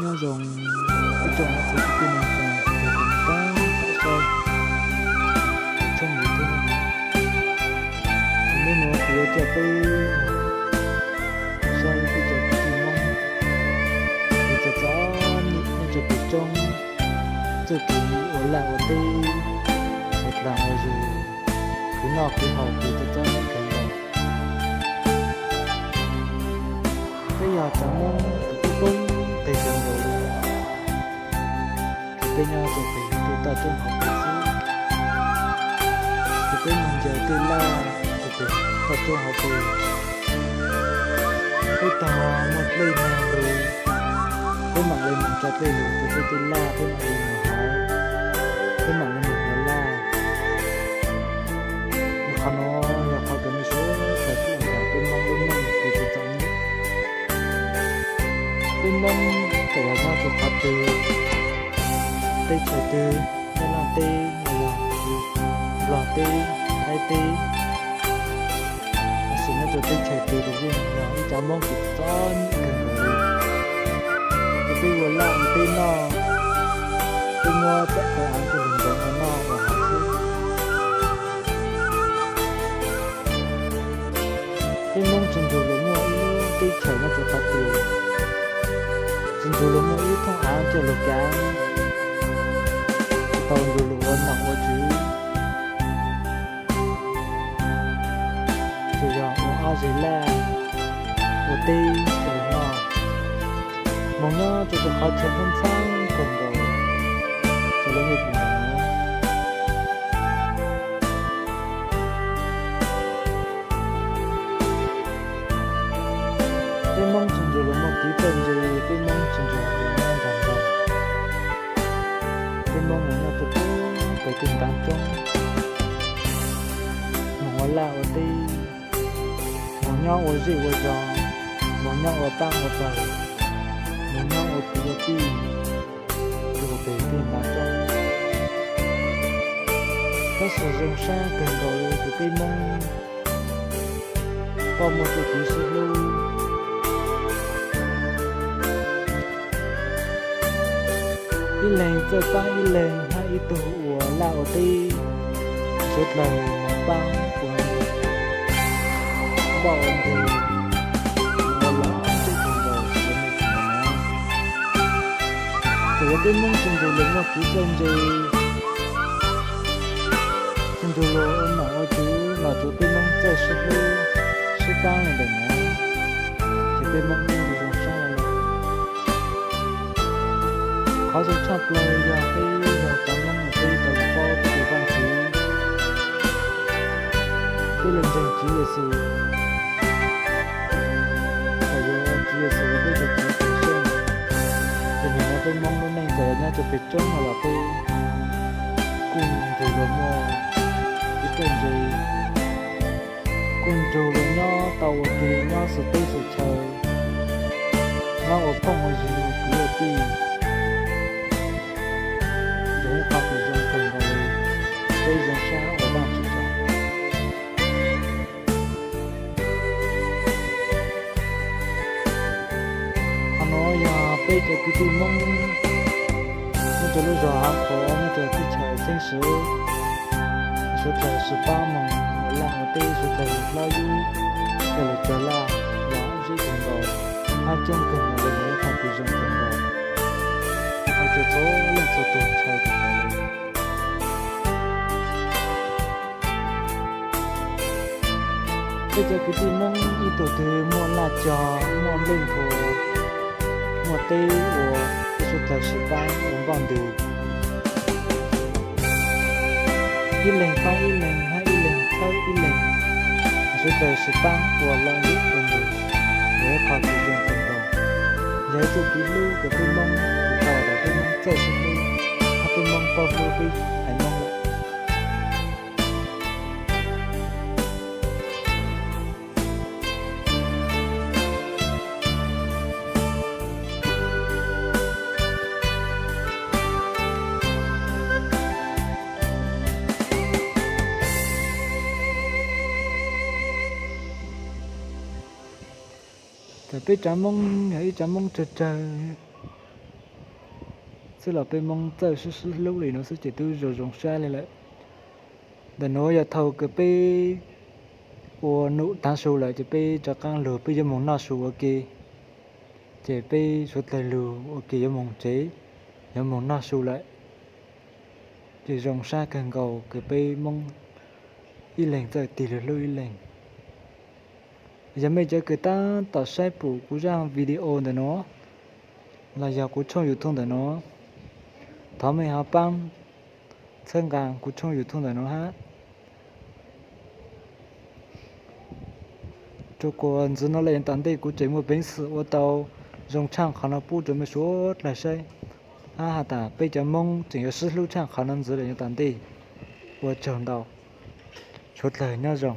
Nyob zoo ib tsoom niam txiv kwv tij neej tsa, tus tus mus tab tom saib kuv tshooj YouTube no. Hnub no kuv yuav coj peb saib peb cov kwv tij Hmoob, kwv tij txom nyem nyob rau pem roob, txoj kev ua laj ua teb ua dlaag ua zug, kev noj kev haus kev txom txom nyem kawg nkaus. Peb yog cov Hmoob tus poob peg kawg nkaus li, ces peb nyob rau pem tej toj roob hauv pes xwb, ces peb mus ncaws tej laj rau pem toj roob hauv pes. Peb tog muaj dlej muaj lug, peb mam li mus tso dlej lug rau peb tej laj, peb mam li mus hauv, peb mam li mus ua laj. Qhov no yog qhov kws mej suav dlawg tub ua nrog peb Hmoob lub neej kev txom nyem. Peb Hmoob txawm yog nyob rau qhov twg, teb chaws twg, Nyab Laj teb, Nplog teb, Thaib teb, lossis nyob rau teb chaws twg los yeej yog ib cov Hmoob kev txom nyem kawg nkaus li. Ces peb ua laj ua teb noj, peb muab txawm tau av nkaus lug ntev ua noj ua haus xwb. Peb Hmoob tsis nrug luag muaj ib lub teb chaws nyob rau qhov twg, tsis nrug luag muaj ib thooj av coj lug kav, tsis tau nrug luag ua nom ua tswv, tsuas yog ua ob zeg laj, ua teb ua noj, moog nyob rau qhov chaw ntxhab ntxhab kawg nkaus rau lub ntiaj teb no. Peb Hmoob tsis nrug luag muaj kev txawj ntse, peb Hmoob tsis nrug luag muaj nqag nrag, peb Hmoob moog nyob rau pem tej ntav roob, moog ua laj ua teb, moog nyob ua zej ua zog, moog nyob ua paab ua pawg, moog nyob ua kwv ua tij rau pem tej ntav roob. Tab sis zoo sab kawg nkaus li kuv peb Hmoob tau muaj txuj kev sib hlub, ib leeg txawj paab ib leeg, hab ib tug ua laj ua teb, suav dlawg paab ua npauj ua nteg, ua lom zem kawg nkaus rau nej txhua tus. Txawm yog peb Hmoob tsis nrug luag muaj kev txawj ntse, tsis nrug luag ua nom ua tswv los tsuav peb Hmoob txawj sib hlub sib paab le ntawm no, ces peb Hmoob yeej zoo sab le. Qhov zoo tshaj plaws yog peb yog cov Hmoob, peb tau paub tus Vaajtswv, peb le ntseeg Tswv Yexus, txawm yuav Tswv Yexus ua peb tus Tswv Cawmseej, ces nim no peb Hmoob lub neej txawm nyob rau pem roob no los peb kuj nrug luag muaj kev txawj ntse, kuj nrug luag nyob tau ua ke nyob xuv teb xuv chaw, nyob ua phooj ua ywg ua kwv ua tij, yog ib qho kws zoo kawg nkaus li, peb zoo sab ua Vaajtswv tsaug. Qhov no yog peb cov kwv tij Hmoob nyob rau lub zog Hav Qhuav nyob rau teb chaws Txheeb Swv, suav dlawg sib paab moog ua laj ua teb, suav dlawg hlob yug, suav dlawg cog laj, lom zem kawg nkaus, hab coob kawg nkaus li, yog ib qho kws zoo kawg nkaus, ua rua txhua leej txhua tug ntshai kawg nkaus li. Peb cov kwv tij Hmoob ib tug twg muaj laj cog, muaj nplej nthua, muaj teb ua, peb suav dlawg sib paab ua npauj ntws, ib leeg paab ib leeg, hab ib leeg txhawb ib leeg, suav dlawg sib paab ua lom zem ua ntws, yog ib qho kws zoo kawg nkaus, yog ib txuj kev hlub kws peb Hmoob, kws tau tas peb Hmoob txawj sib hlub, hab peb Hmoob paub hlub peb haiv Moob lawm. Txawm peb tsav Moob yog ib tsav Moob tsawg tsawg, xwb los peb Hmoob txawj sib sib hlub li no xwb ces twb zoo zoo sab li lawm. Ntawm nuav yog thaum kws peb ua num taav su lawm ces peb rov qaab lug peb yuav moog noj su ua ke. Ces peb suav dlawg lug ua ke yuav moog tsev, yuav moog noj su lawm. Ces zoo sab kawg nkaus kws peb Moob ib leeg txawj tig lug hlub ib leeg. Yog mej cov kws taab tom saib pum kuv zaaj video ntawm nuav los yog kuv tshooj YouTube ntawm nuav, thov mej ho paab txhawb nqaa kuv tshooj YouTube ntawm nuav hab. Rua kuas ntxiv no lawm yav tom ntej kuv tseem muaj peev xwm ua tau zoo tshaaj qhov no pub rua mej suav dlawg saib, hab has tas peb cov Moob tseem yuav sib hlub tshaaj qhov no ntxiv lawm yav tom ntej. Ua tsaug ntau, suav dlawg nyob zoo.